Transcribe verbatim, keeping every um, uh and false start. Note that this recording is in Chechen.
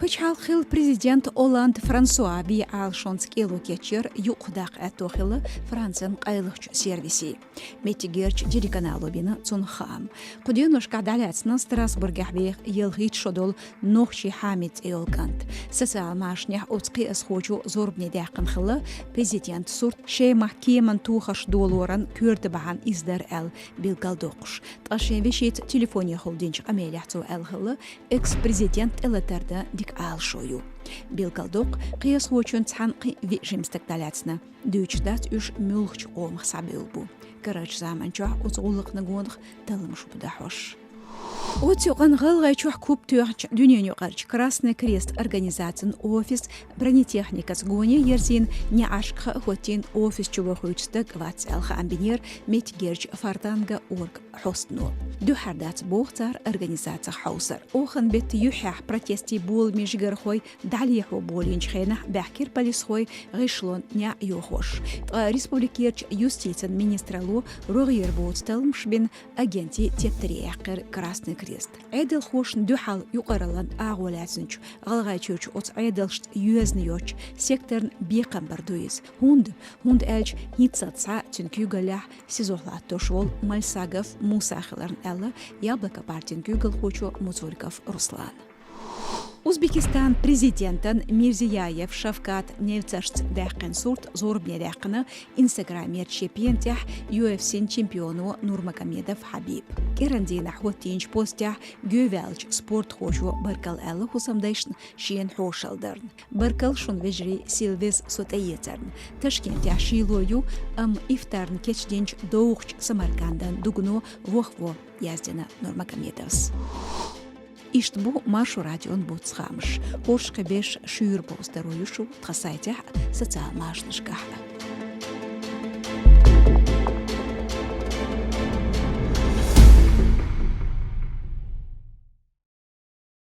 Ишхьалха хилла президент Олланд Франсуа вен Ӏалашонца кӀело кечъяр юкъ даккха аьтто хилла Францин къайлахчу сервисийн. Меттигерчу телеканало бина цунах хаам. Кху деношкахь дӀалаьцна Страсбургехь веха ялхитта шо долу Нохчийн Хьамид цӀе йолу кӀант. Социал машанехь оцу кхиазхочо зорбане даьккхина хилла президентан сурт, Шемахь кеманна тохарш долоран коьрта бахьана иза дара аьлла билгалдоккхуш. Ткъа шен вешица телефонехула динчу къамелехь цо аьлла хилла, экс-президент тӀелатар дан дика Ӏалашо ю. Билгалдоккху, кхиазхочуьнца цхьаьна кхин а виъ жима стаг дӀалаьцна. Дуьйцуш дац уьш муьлхачу къомах схьабевлла бу. Карарчу заманчохь оцу гӀуллакхна гонах талламаш бу дӀахьош. Оцу юкъанна ГӀалгӀайчохь куп тоьхначу дуьненаюкъарчу Красный Крест организацин офис бронетехникаца гоне ерзийна, неӀаршка хаа хӀоттийна офис чу вохуьйту стаг вац аьлла хаам бинера меттигерчу Фортанга орган хьостано. Дуьххьара дац боху цара организацех хьовсар. Оханан беттан юьххьехь протестийн боламийн жигархой дӀалехьо болийначу хенахь баьхкира полисхой гӀишлон неӀ йохош. Ткъа республикерчу юстицин министралло рогӀера боцу талламаш бина агентийн тептаре яьккхира Красный Крест. Ӏедалхошна дуьхьал юкъараллин агӀо лаьцначу ГӀалгӀайчуьрчу оцу Ӏедалшца йоьзна йоцучу секторна бекхам бар ду иза. ХӀунда? ХӀунда аьлча хӀинццалц схьа цуьнан куьйгаллехь СИЗО-хь латтош волу Мальсагов Муса хиларна, аьлла Яблоко партин куьйгалхочо Муцуриков Руслана. Узбекистан президентан Мирзияев Шавкат Невцашца даьккхина сурт зорбане даьккхина Инстаграмерчу шен пенатехь ю эф си-н чемпионо Нурмагомедов Хьабиба. КӀиран дийнахь хӀоттийначу постехь гӀеваьллачу спортхочо баркалла аьлла хӀусамдайшна шена хьошалла дарна. Баркалла шуна, вежарий, сийлавеза со тӀеэцарна. Ташкентехь шийло ю, амма ифтарна кечдинчу довхачу Самаркандан дугано вохво, яздина Нурмагомедовс. Иштта бу Маршо радион буц хаамаш. ХӀорш кхин беш шуьйра бовза таро ю шу тхан сайтехь а, социал машанашкахь а.